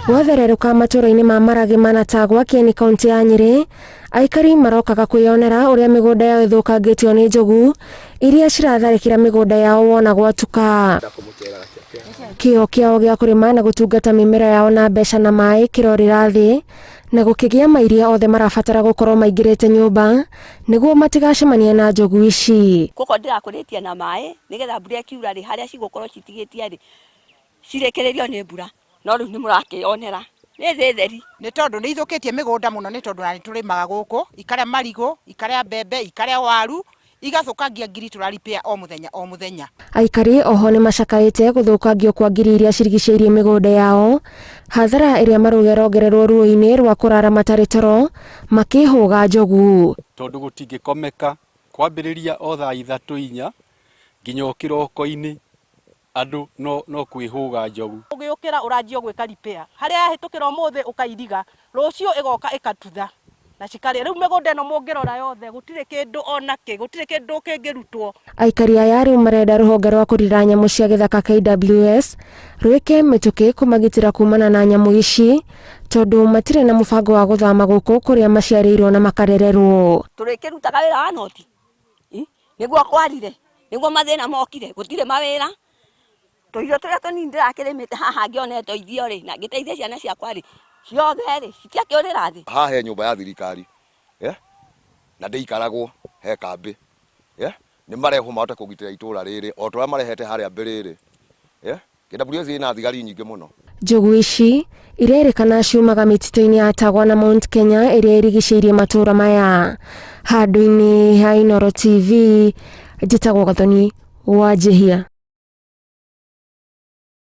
Gwathererũka matũũra-inĩ ma Maragĩ Manatagwa Kieni kaunti ya Nyĩrĩ, aikari marokaga kwĩyonera ũrĩa mĩgũnda yao ĩthũkangĩtio nĩ njogu iria ciratharĩkĩra mĩgũnda yao wona gwatuka. Kĩo kĩao gĩa kũrĩma na gũtungata mĩmera yao na mbeca na maĩ kĩrorĩra thĩ na gũkĩgĩa mairia othe marabatara gũkorwo maingĩrĩte nyũmba nĩguo matigacemanie na njogu ici. Koko ndĩrakũrĩtie na maĩ nĩgetha mbura ĩkiura rĩ harĩa cigũkorwo citigĩtie rĩ cirekererio nĩ mbura no rĩu nĩ mũrakĩonera nĩ thĩ theri. Nĩ tondũ nĩ ithũkĩtie mĩgũnda mũno nĩ tondũ na nĩ tũrĩmaga gũkũ, ikarĩa marigũ, ikarĩa mbembe, ikarĩa waru, igathũkangia ngiri tũra repair o mũthenya o mũthenya. Aikari oho nĩ macakaĩte gũthũkangio kwa ngiri iria cirigicĩirie mĩgũnda yao, hathara ĩrĩa marauga ĩrongererwo ruo-inĩ rwa kũrara matarĩ toro makĩhũga njogu. Tondũ gũtingĩkomeka kwambĩrĩria o thaa ithatũ inya nginya o kĩroko-inĩ andũ no no kwĩhũga njogu. Ũgĩũkĩra ũranjia gwĩka repair harĩa yahĩtũkĩra ũmũthĩ ũkairiga, rũciũ ĩgoka ĩgatutha na cikarĩa. Rĩu mĩgũnda ĩno mũngĩrora yothe gũtirĩ kĩndũ ona kĩ, gũtirĩ kĩndũ kĩngĩrutwo. Aikari aya rĩu marenda rũhonge rwa kũrira nyamũ cia gĩthaka KWS rwĩke mĩtũkĩ kũmagitĩra kumana na nyamũ ici tondũ matirĩ na mũbango wa gũthama gũkũ kũrĩa maciarĩirwo na makarererwo. Tũrĩkĩrutaga wĩra wa noti nĩguo kwarire nĩguo mathĩna mokire gũtirĩ mawĩra tũirio tũrĩa tũnini ndĩrakĩrĩmĩte haha ngĩone ndeithio rĩ na ngĩteithie ciana ciakwa rĩ ciothe rĩ citiakĩũrĩra thĩ. Haha he nyũmba ya thirikari eh, na ndĩikaragwo, he kambĩ eh, nĩ marehwo mahote kũgitĩra itũra rĩrĩ o ta ũrĩa marehete harĩa mbere rĩ eh, KWS ĩna thigari nyingĩ mũno. Njogu ici irerĩkana ciumaga mĩtitũ-inĩ ya Tagwa na Mount Kenya ĩrĩa ĩrigicĩirie matũũra maya. Handũ-inĩ ha Inooro TV, njĩtagwo Gathoni Wanjihia.